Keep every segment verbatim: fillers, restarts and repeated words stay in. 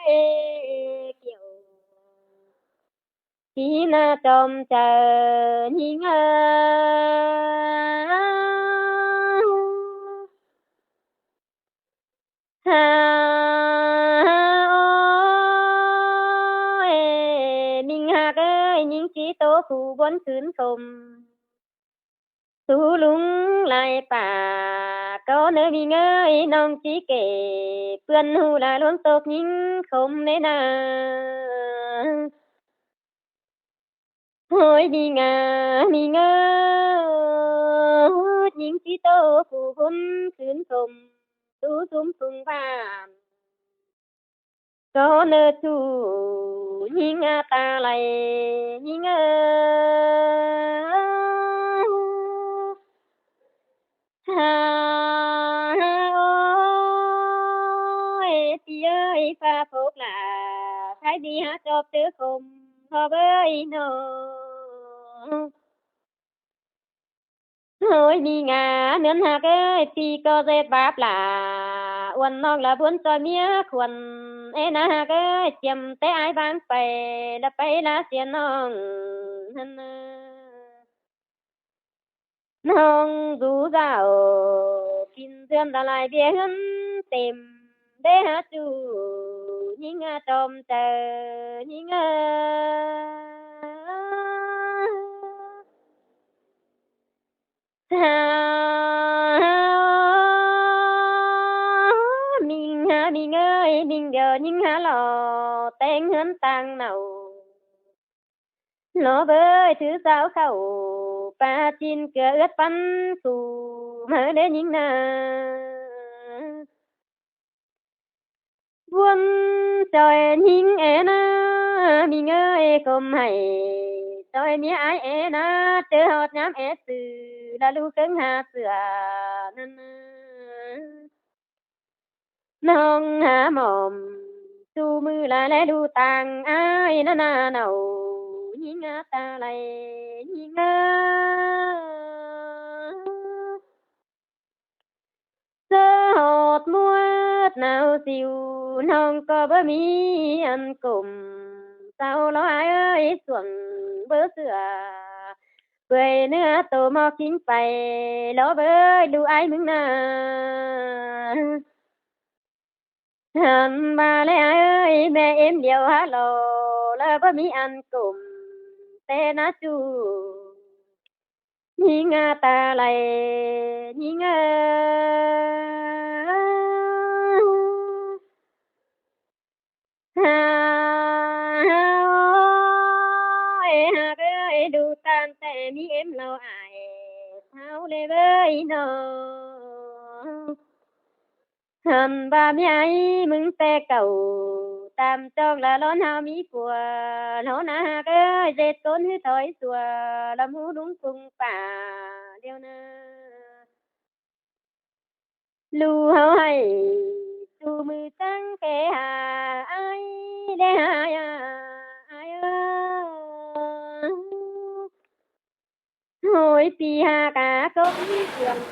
Ê, kiẻo tí ꞌna chom chaư ꞌnhính ơ. Ha, ơ, ê, ꞌminh ꞌhặc ơi, ꞌnhính ꞌchí ꞌtố khu bón khửn khôm. Sú lung lai pả, ꞌcọ ꞌnớ ꞌminh ơi, ꞌnọng ꞌchí kể, ꞌpươn ꞌhụ lai ꞌluống ꞌtộc ꞌnhính khôm ꞌnị ꞌna. Ôi ꞌminh à, ꞌminh ơ, ꞌnhính ꞌchí ꞌtố khu bón khửn khôm, sú sum sung bản. ꞌCọ ꞌnớ ꞌchu ꞌnhính ꞌta lai, ꞌnhính ơ. Ha, ôi, pi ơi, pha phốc lả, thái đi há chọp chớ khôm, họp ơi nó. Ôi ꞌminh à, ꞌnớn ꞌhặc ơi, pi ꞌcọ ꞌdệt báp lả, uôn ꞌnọng lả bón ꞌchoi ꞌmía khuôn, ê ꞌna ꞌhặc ơi, chiêm té ải ꞌváng pay, lả pay lả sia ꞌnọng. ꞌNọng dú dảo, kin dươn lả lai ꞌviạk ꞌhướn têm, đé há ꞌchu ꞌnhính ơ, chom chaư ꞌnhính ơ. Ha, ꞌminh ha, ꞌminh ơi, ꞌminh điêu ꞌnhính há lo, téng ꞌhướn ꞌtáng nảu. Lo bới thứ dao khảu, pá ꞌchịn ꞌcứa ướt pắn, su máư đé ꞌnhính ꞌna. Bón ꞌchoi ꞌnhính ê ꞌna, ꞌminh ơi, khôm hảy, ꞌchoi ꞌmía ải ê ꞌna, ꞌchớ ꞌhọt ꞌnhám ê sư, lả ꞌlụk ꞌkhớng ha sửa ꞌnặn. ꞌNọng há mỏm, ꞌchu ꞌmự lai ꞌlé ꞌlụk ꞌtáng ải ꞌna ꞌna nảu, ꞌnhính ơ, ꞌta lai, ꞌnhính ơ. ꞌCớ ꞌhọt ꞌmuôn nảu siu, ꞌnọng ꞌcọ báu ꞌmí ăn cốm, sau lo ải ơi, suông báu sửa, bưởi ꞌnứa tô ꞌmọ kin pay, lo bới ꞌlụk ải ꞌmứng ꞌna. Hăn ꞌva ꞌlẹ ải ơi, ꞌme ꞌếm điêu há lo, lả báu ꞌmí ăn cốm, té ꞌna ꞌchu ꞌnhính ơ, ꞌta lai, ꞌnhính ơ. Ha, ha, ôi, ꞌhặc ơi, ꞌlụk ꞌtan té ꞌmí ꞌếm lo ải, sau ꞌlẹ bới nó. Hăn ꞌva ꞌmí ải ꞌmứng té cảu, tam ꞌchong lả ꞌlón ꞌháu ꞌmí cua, ꞌlón ꞌna ꞌhặc ơi, ꞌdệt ꞌcốn ꞌhứ thói sua, lả ꞌmú ꞌlung cung pả điêu ꞌna. ꞌLụk ꞌháu hảy, ꞌchu ꞌmự ꞌchắng ké hả ải, ꞌlẹ hả ải ơ. Ôi pi hả cá cốm cuông,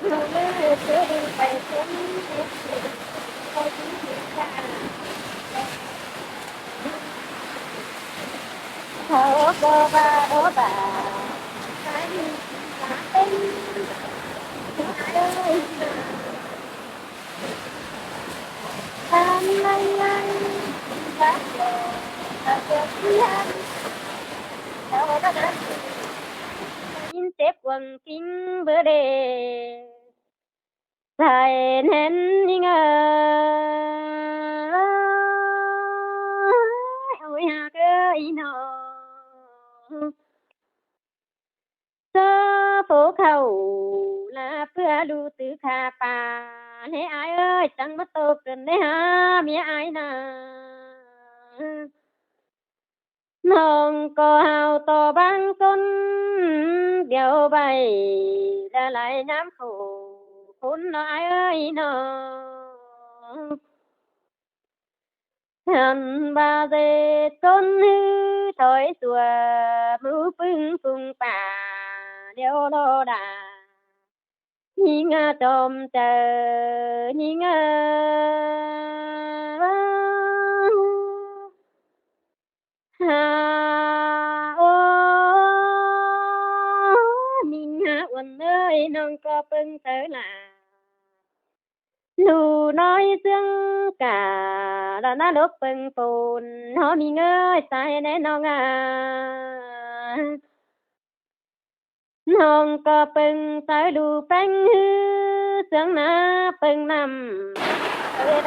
ꞌháu ꞌmứ ꞌchớ đi pay cuông, ꞌchớ đi pay cuông. Thảo ốc đô ba đô ba, cái gì cũng lá tên, ơi. Tan lay lay, bác hồ, bác hồ, bác hồ. Thảo ốc đô ba, in chép quần kính bơ đề. Sai nén ꞌnhính ơ. Ôi ꞌhặc ơi nó. ꞌCớ phốc khảu lả ꞌpưa ꞌlụk tứ khả pả, ꞌlẹ ải ơi, chắng ꞌmá ꞌtộc cơn ꞌlẹ hả ꞌmía ải ꞌna. ꞌNọng ꞌcọ hảư ꞌto bang ꞌcốn, điêu ꞌvạy lả lai ꞌnhám khổ khốn lo ải ơi nó. Hăn ꞌva ꞌdệt ꞌcốn ꞌhứ thói sua, ꞌmự ꞌpứng cung pả điêu lo đa. ꞌnhính ꞌnhá chom chaư ꞌnhính ꞌnhá. Hả, ô, ꞌnhính ꞌnhá uôn ơi, ꞌnọng ꞌcọ ꞌpơng chaư lả. ꞌLụk ꞌnọi ꞌsướng cả là ꞌná lốc ꞌpơng phôn, ꞌhó ꞌnhính ơi, sai ꞌnẹ ꞌnọng à. ꞌNọng ꞌcọ ꞌpơng chaư ꞌlụk ꞌpéng ꞌhứ ꞌsướng ꞌná ꞌpơng ꞌnặm. ꞌLụk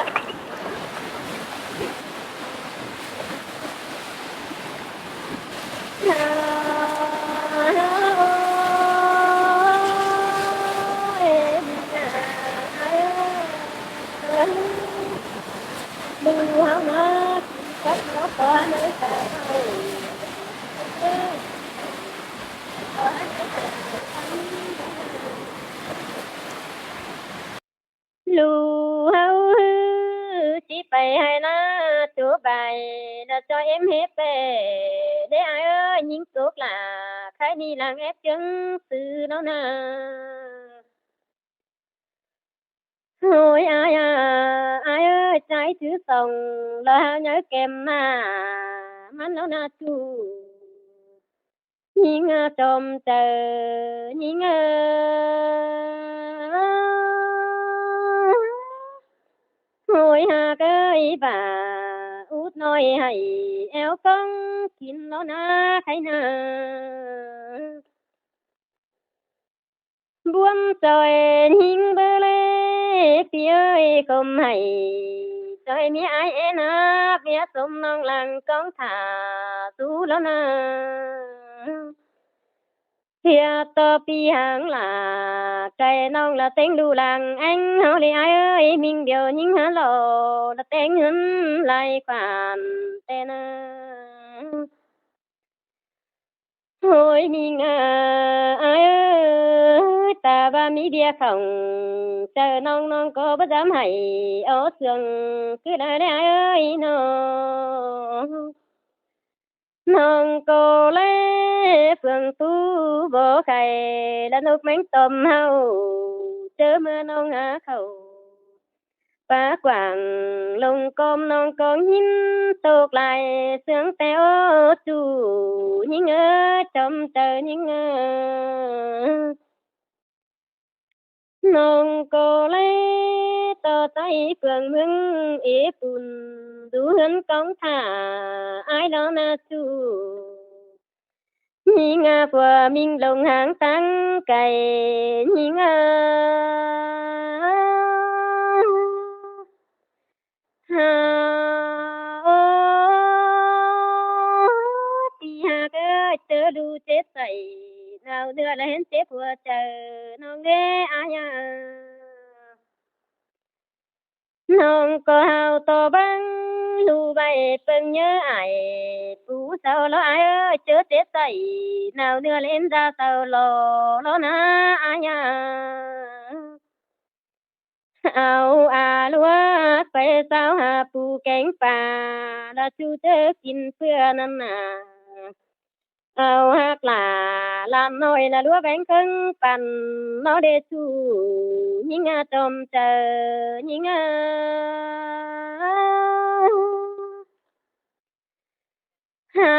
ꞌháu ꞌhứ ꞌchí pay ꞌhại ꞌná, ꞌchua ꞌvạy là ꞌchoi ꞌếm ꞌhế pê. Đé ai ơi, ꞌnhính cốc lả, khay ꞌnị lăng ép ꞌchương sư ꞌnớ ꞌna. Ôi ai à, ai ơi, ꞌchái chứ song, lỏ hao nháư kem ꞌna, ꞌmắn ꞌnớ ꞌna ꞌchu. ꞌNhính ꞌnhá chom chaư ꞌnhính ꞌnhá. Ôi hák ơi, bả út ꞌnọi hảy éo ꞌcóng kin ꞌló ꞌna khay ꞌna. Buôm ꞌchoi ꞌnhính báu ꞌlế ꞌpi ơi, khom hảy ꞌchoi ꞌmía ai é ꞌnạp, ꞌmía sôm ꞌnọng lăng ꞌcóng thả sú ꞌló ꞌna. ꞌTưa ꞌto ꞌpi háng lả, cai ꞌnọng là ꞌtếng ꞌlụk lăng ꞌéng ꞌháu ꞌlế ai ơi, ꞌminh điêu ꞌnhính ꞌhá lo là ꞌtếng ꞌhướn lai khoản ꞌtẹ ꞌna. Ôi ꞌminh à, ai ơi, ta ꞌva ꞌmí ꞌviạk khỏng chaư ꞌnọng, ꞌnọng ꞌcọ báu dám hảy ók sương cứ lai ꞌlế ai ơi ꞌnọ. ꞌNọng ꞌcọ ꞌlế phường tu bó khay là ꞌnộc ꞌmếng tôm ꞌháu, ꞌchớ ꞌmưa ꞌnọng hák khảu pá quảng lông ꞌcóm, ꞌnọng ꞌcọ ꞌnghín tốc lai ꞌsướng ꞌtẹ ꞌchu. ꞌNhính ơi, chom chaư ꞌnhính ơi. ꞌNọng ꞌcọ ꞌlế ꞌto ꞌtoi phường ꞌmướng ế pun, dú ꞌhướn ꞌcóng thả ai ꞌló ꞌna ꞌchu. ꞌNhính ꞌnhá phua ꞌminh lông háng táng cay, ꞌnhính ꞌnhá. Hả, ô, ꞌpi hák ơi, ꞌchớ ꞌlụk chết sảy, nao ꞌnưa là hên chết phua chaư ꞌnọng ꞌlế ai à. ꞌNọng ꞌcọ hao ꞌto báng ꞌlụk ꞌvạy ꞌpơng ꞌnhớ ải pú sau ꞌló ai ơi, ꞌchớ chết sảy, nao ꞌnưa là hên da sau lo ꞌló ꞌna ai à. Au a ꞌlúa pay sau hả pú kéng pả, là ꞌchu ꞌchớ kin ꞌpưa ꞌnặn ꞌna. Au hák lả ꞌlạ ꞌnọi là ꞌlúa béng ꞌkhớng păn ꞌnó đé ꞌchu. ꞌNhính ꞌnhá chom chaư ꞌnhính ꞌnhá. Hả,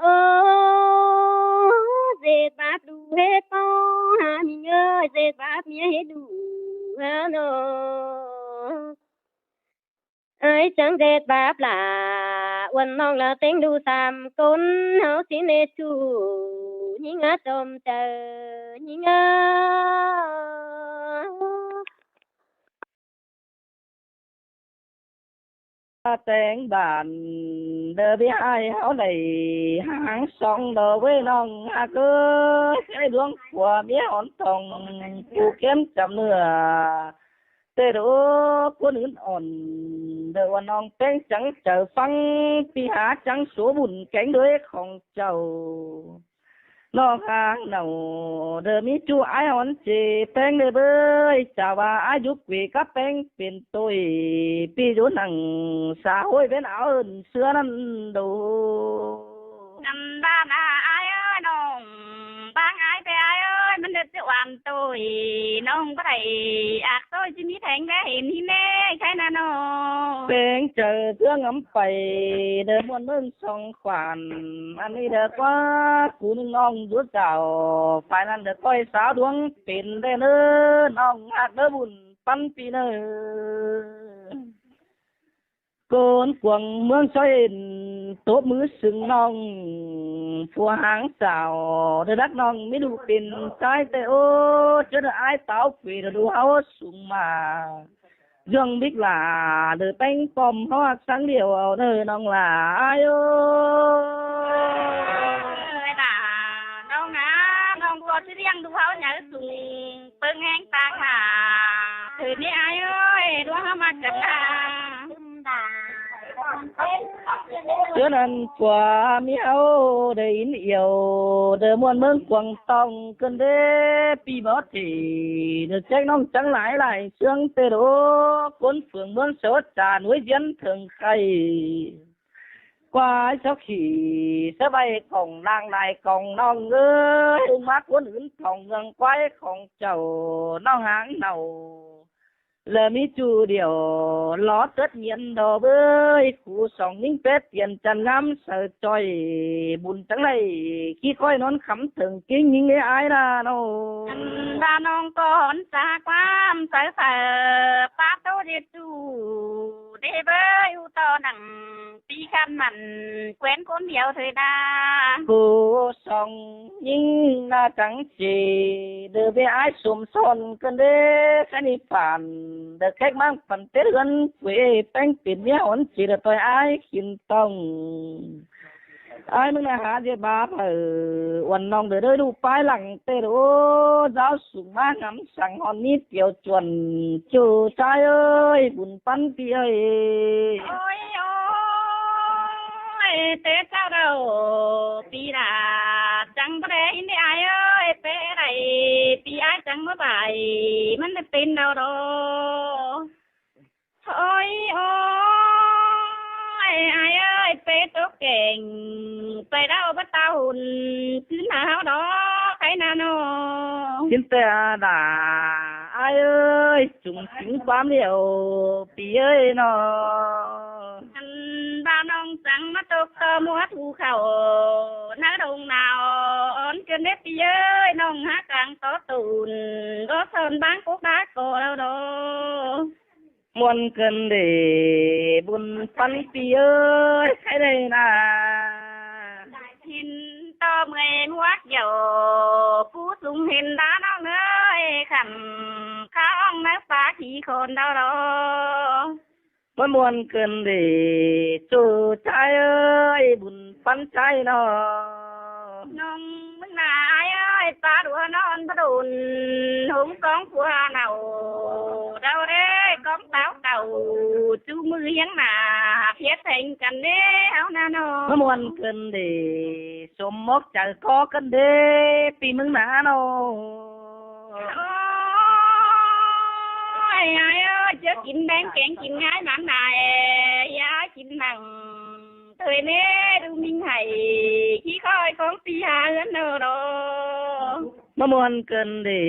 ô, ꞌdệt báp ꞌlụk ꞌhế ꞌto, hả ꞌminh ơi, ꞌdệt báp ꞌmía ꞌhế ꞌlụk hả ꞌnọ. Ai chắng ꞌdệt báp lả, uôn ꞌnọng là ꞌtếng ꞌlụk sam ꞌcốn, ꞌháu ꞌchí ꞌnê ꞌchu, ꞌnhính ꞌnhá chom chaư ꞌnhính ꞌnhá. ꞌTếng bản đơ ꞌviạk ai ꞌháu đảy háng song đo ꞌvới ꞌnọng hák ơi, ꞌluống khua ꞌmía hón tỏng, pú kén chăm ꞌnưa. ꞌTẹ đô ꞌcốn ứn ỏn, đơ uôn ꞌnọng ꞌpéng chắng chaư ꞌphắng, ꞌpi hák chắng số bun kéng đuối khong chảu. ꞌNọng háng nảu đơ ꞌmí ꞌchu ai hón ꞌchê ꞌpéng đê bới, chả ꞌva ai dú quê cắp ꞌpéng pên ꞌtội, ꞌpi dú nẳng xã hội bên áo ơn xưa ꞌnặn đô. Năm ba na ai ơi ꞌnọng Tang ai pé ai ơi, ꞌmắn đét ꞌchớ oan ꞌtội, ꞌnọng báu đảy ác ꞌtội ꞌchí ꞌmí théng đé hên ꞌhịn ꞌnê, ꞌkhạy ꞌna ꞌnọng. Peng chaư ꞌtưa ngắm pay, đe ꞌmuôn ꞌmướng song khoản, ăn ꞌnị đe ꞌquá, cu ꞌnưng ꞌnọng dú chảu, phải ꞌnặn đe ꞌtoi sáo đuống pên đé ꞌnớ, ꞌnọng ác đé bun ꞌpắn ꞌpi ꞌnớ. ꞌCốn cuông ꞌmướng ꞌsội ên, tốp ꞌmứ sưng ꞌnọng, phua háng chảu, đe đắc ꞌnọng ꞌmí đu pên ꞌchái ꞌtẹ ꞌố, ꞌchớ đe ải táo quê đe đu ꞌháu sung ꞌmá. ꞌDiu bík lả, đe ꞌpéng pom ꞌhọt săng điêu au đe ꞌnọng lả ai ơi. Ơi lả, ꞌnọng a, ꞌnọng ꞌcọ ꞌchí ꞌliệng đu ꞌháu nháư sung, ꞌpơng ꞌhéng tang hả. Thôi ꞌnị ai ơi, đu ꞌháu ꞌmá cắp lả. ꞌChớ ꞌnặn phua ꞌmí ꞌháu đe ín iêu, đe ꞌmuôn ꞌmướng cuông ꞌtong ꞌcợn đé ꞌpi báu ꞌtị, đe chếc ꞌnọng chắng lai lai ꞌsướng ꞌtẹ đô, ꞌcốn phường ꞌmướng sốt chả nuối ꞌdiến thơng khay. ꞌQuái sóc khỉ, sớ ꞌvạy khong lăng lai khong ꞌnọng ơi, ung ꞌmá ꞌcốn ứn khong ꞌmướng ꞌquái khong chảu ꞌnọng háng nảu. Lỏ ꞌmí ꞌchu điêu, lỏ tớt miên đo bới, khu song ꞌnhính pét tiên chăn ngắm saư ꞌchoi, bun chắng đảy, ꞌkhí ꞌcoi ꞌnón khắm thơng king ꞌnhính ꞌlế ai ꞌna ꞌnọng. Ăn ba ꞌnọng ꞌcọ hón cha ꞌquám saư saư, pá ꞌtố ꞌdệt ꞌchu, đé bới ú ꞌto nẳng, ꞌpi khăn mẳn, ꞌquén ꞌcốn điêu thôi ꞌna. Khu song ꞌnhính ꞌna chắng ꞌchị, đe bới ải sôm son ꞌcợn đé, ꞌkhạy ꞌnị phản, đe khék ꞌmáng phản tết ꞌhướn, quê ꞌpéng pên ꞌmía hón ꞌchị đe ꞌtoi ải khỉn ꞌtong. Ải ꞌmướng ꞌna hả ꞌdệt ba phaư, uôn ꞌnọng đe đới đu pái lăng ꞌtẹ đô, ꞌdáo sung ꞌmá ngắm săng hón ꞌmí tiêu chuôn, ꞌchu ꞌchái ơi, bun ꞌpắn ꞌpi ơi. Ôi ôi, té chảu đaư, ꞌpi lả, chắng báu đé ꞌhịn đé ai ơi, pé đảy, ꞌpi ải chắng ꞌmá pay, ꞌmắn đé pên đaư đô. Ôi ôi, ai ơi, pé tốc keng, pay đaư báu táo hôn, ꞌchư ꞌna ꞌháu đo, ꞌkhạy ꞌna ꞌnọng. ꞌChịn ꞌtẹ đa, ai ơi, chung sính ꞌquám điêu, ꞌpi ơi ꞌnọng. Ăn ba ꞌnọng chắng ꞌmá tốc ꞌto ꞌmứa thu khảu, ꞌnớ đông nao, ón ꞌcợn đé ꞌpi ơi, ꞌnọng hák cang tó tủn, có son báng cốc đá ꞌcọ đaư đo. Muôn ꞌcợn đê bun ꞌpắn ꞌpi ơi, ꞌkhạy đảy ꞌna. Hên ꞌto ꞌmưới ꞌmua kiẻo, pú sung hên đá ꞌnọng ơi, khăn kháo ong ꞌnớ pá khí khôn đaư đo. Muôn muôn ꞌcợn đê, ꞌchu ꞌchái ơi, bun ꞌpắn ꞌchái ꞌnọng. ꞌNọng ꞌmướng ꞌna ai ơi, pá đua ꞌnọn báu đôn, hống cóng phua nảu, đaư đé cóng táo cảu, ꞌchu ꞌmự hiếng ꞌna, phiết pheng căn đé ꞌháu ꞌna ꞌnọng. Muôn muôn ꞌcợn đê, sôm mốc chaư ꞌcọ ꞌcợn đê, ꞌpi ꞌmướng ꞌna ꞌnọng. Ôi, ai ơi, ꞌchớ kin beng keng kin ꞌngai mắng nải, ya kin nẳng. Thôi ꞌnê, đu ꞌminh hảy, ꞌchí khỏi cóng ꞌpi ha ꞌhướn ꞌnớ đo. Muôn muôn ꞌcợn đê,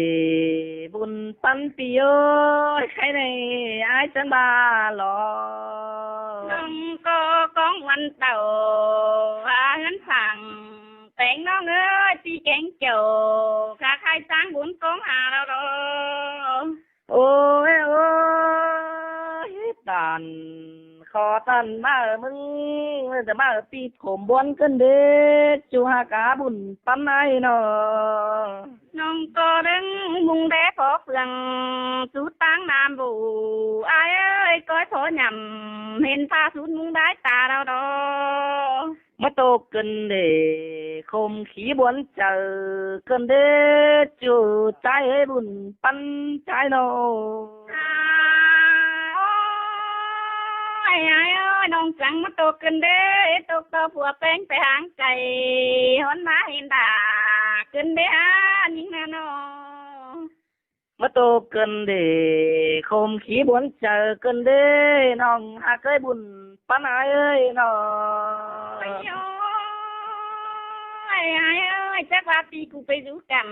bun ꞌpắn ꞌpi ơi, ꞌkhạy ꞌnị, ai chắng ba lo. ꞌNọng ꞌcọ cóng uôn tảu, ha ꞌhướn phang, peng ꞌnọng ơi, ꞌpi keng chảu, khả khai chắng bun cóng ha đaư đo. Ôi ôi, ꞌtan, khó ꞌtan ꞌmá ꞌmứng, ꞌmá ꞌpi khôm buôn ꞌcợn đê, ꞌchu hák a bun ꞌpắn ai ꞌnọng. ꞌNọng ꞌcọ đơng ꞌmung đé phó phường, sú ꞌtáng ꞌnam bụ, ai ơi, ꞌcoi phó nhẳm, hên pha sút ꞌmung đái ta đaư đo. ꞌMá tô ꞌcợn đê, khôm khí buôn chaư ꞌcợn đê, ꞌchu ꞌchái ơi, bun ꞌpắn ꞌchái ꞌnọng. Ai ai ơi, ꞌnọng chắng ꞌmá tô ꞌcợn đê, tô ꞌto phua peng pay háng cay, hón ꞌmá hên đa ꞌcợn đê ha ꞌnhính ꞌna ꞌnọng. ꞌMá tô ꞌcợn đê, khôm khí buôn chaư ꞌcợn đê, ꞌnọng hák ơi, bun ꞌpắn ai ơi ꞌnọng. Ơi, ơi, chắc là tỉ cú pay dú cẳm.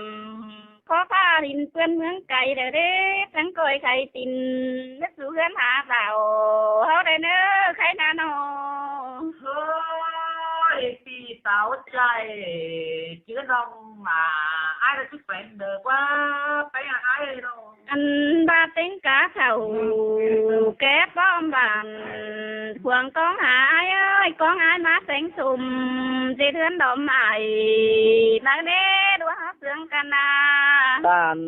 Khó pha đin ꞌpươn ꞌmướng cay đảy đế, chắng coi khay tin, ꞌmá sú ꞌhướn hả dạo, ꞌháu đảy ꞌnớ, khay ꞌnạ ꞌnọ. Ơi, tỉ táo chảy, chứ ꞌnọng ꞌmá, ai là chứ phải đợi quá, phải hả ai rồi. Ăn ba têng cá khảu, kép bom bản, khuang ꞌcóng hả ai ơi, ꞌcóng ai ꞌmá têng sum, ꞌdệt ꞌhướn đom ai, nắng đế đua háo sương căn à. Bản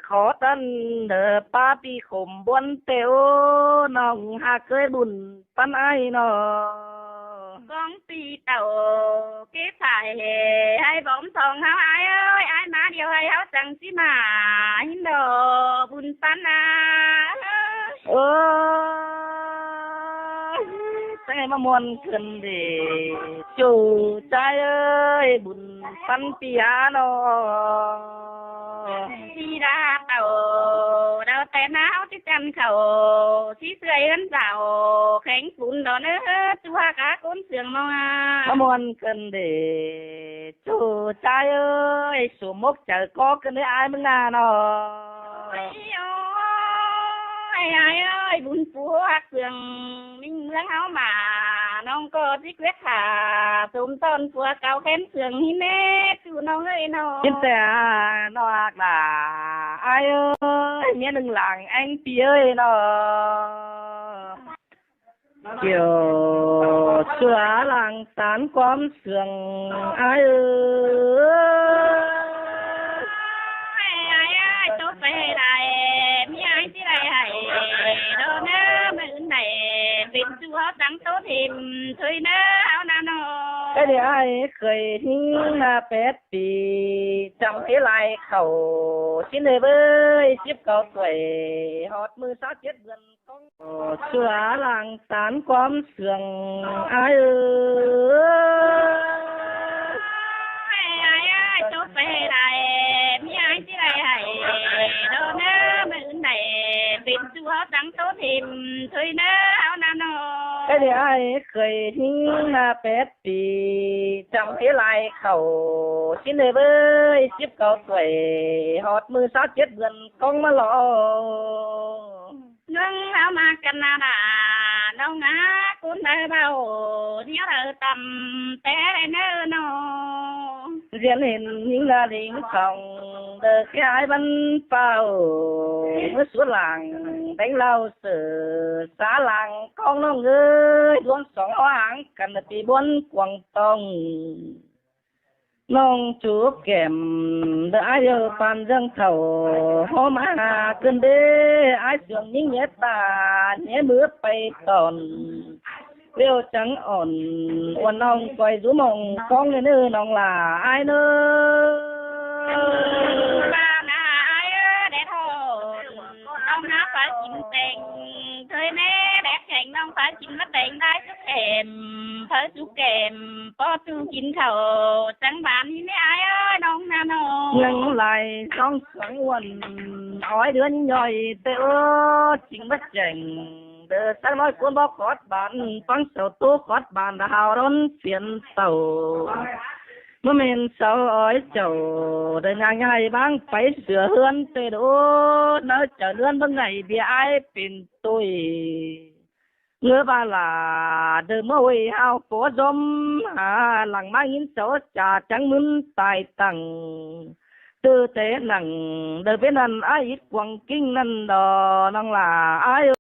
khó tăn đờ pa pi khổm buôn têu, ꞌnọng hả ꞌcới bun ꞌpắn ai ꞌnọ. ꞌCóng pi tảu, ké phải hả, hãy bóng thong háo ai ơi, ai ꞌmá điêu hãy háo chắng ꞌchí ꞌmá, hín đỏ bun ꞌpắn à. Ơ, chắng hãy ꞌmá muôn khửn đê, chủ trai ơi, bun ꞌpắn pi hả ꞌnọ. Đi đa tảu, đao té ꞌnáo chứ chăn khảu, ꞌchí sưới ꞌhướn dạo, khéng phun đó ꞌnớ, ꞌchua cá ꞌcốn sương ꞌnọng à. ꞌMá muôn khửn đê, chủ trai ơi, sú mốc chaư ꞌcọ khửn đê ai ꞌmướng ꞌnạ ꞌnọ. Ơi, ơi, ai ơi, bun phua hắc sương, ꞌmính ꞌmướng háo ꞌmá, ꞌnọng ꞌcọ ꞌchí quét hả, sum ꞌtọn phua cáu khen sương hín ꞌnế, ꞌchu ꞌnọng ơi ꞌnọ. Hín ꞌtẹ ꞌnọ hák lả, ai ơi, ꞌmía ꞌnưng lăng ꞌéng pi ơi ꞌnọ. Kiẻo ꞌchua lăng tán ꞌquám sương ai ơi. Ai, ai, ai, ꞌtố pay đảy, ꞌmí ai ꞌchí đảy hảy, đo ꞌnớ, ꞌmá ứn đảy, pên ꞌchu háo chắng ꞌtố thêm, thôi ꞌnớ, háo ꞌnạ ꞌnọ. Cái đê ai khởi hính ꞌnạ pét pi, chăm ế lai khảu, ꞌchí đê bới, síp cáu tuổi, ꞌhọt ꞌmự sáo chết bươn. Ơ, ꞌchua lăng tán ꞌquám sương ai ơi. Ai, ai, ai, ꞌtố pay đảy, ꞌmí ai ꞌchí đảy hảy, đo ꞌnớ, ꞌmá ứn đảy, pên ꞌchu háo chắng ꞌtố thêm, thôi ꞌnớ, háo ꞌnạ ꞌnọ. Cái đê ai khởi hính ꞌnạ pét pi, chăm ế lai khảu, ꞌchí đê bới, síp cáu tuổi, ꞌhọt ꞌmự sáo chết bươn, ꞌcóng ꞌmá lo. ꞌNướng háo ꞌmá căn ꞌnạ đà, ꞌnọng ꞌnạ ꞌcốn đaư báu, ꞌnéo đaư tăm, té đảy ꞌnớ ꞌnọ. Diễn hên hính ꞌnạ đính khỏng, đơ khé ái bắn pao, ꞌmứa sú lăng, đánh lao sửa, xá lăng, ꞌcóng ꞌnọng ơi, ꞌluống song ó háng, căn đa pi buôn quảng tòng. ꞌNọng ꞌchu kẻm, đơ ai ꞌdệt păn ꞌdương khảu, ꞌhóm ꞌmá ꞌcứn đê, ai sương ꞌnhính nhé ta, nhé ꞌmứa pay tỏn. ꞌLẹo chắng ỏn, uôn ꞌnọng ꞌcoi dú mong, ꞌcóng ꞌnê ꞌnớ ꞌnọng lả, ai ꞌnớ. Ba ꞌnạ ai ơ, đét hôn, ꞌnọng ꞌnạ phải chín teng, thôi ꞌnế, đét khéng ꞌnọng phải chín ꞌmá teng, đảy sú kẻm, phải sú kẻm, ꞌpọ ꞌchu kin khảu, chắng bản hín ꞌnê ai ơi, ꞌnọng ꞌnạ ꞌnọ. ꞌNhắng lai ꞌsóng suống uôn, ói đươn ꞌnhọi, ꞌtẹ ơ, chính ꞌmá chẻng, đơ sắc nói cuốn bó khót bản, ꞌphắng sau ꞌtố khót bản, đa hao đón phiến tàu. ꞌMá mên sau ói chảu, đơ nhang nhai báng, pay sửa ꞌhướn, ꞌtẹ đô, ꞌnớ chảu ꞌnướn báu ngày, bia ai pên ꞌtội. ꞌNgớ ꞌva lả, đơ ꞌmá ꞌhuê hao phó ꞌdóm, hả, lăng ꞌmá ꞌnghín sau chả chắng ꞌmứn tai tẳng. ꞌTứ té nẳng, đơ bến ꞌnặn ái ít quảng kinh ꞌnặn đò, ꞌnọng lả, ai ơ.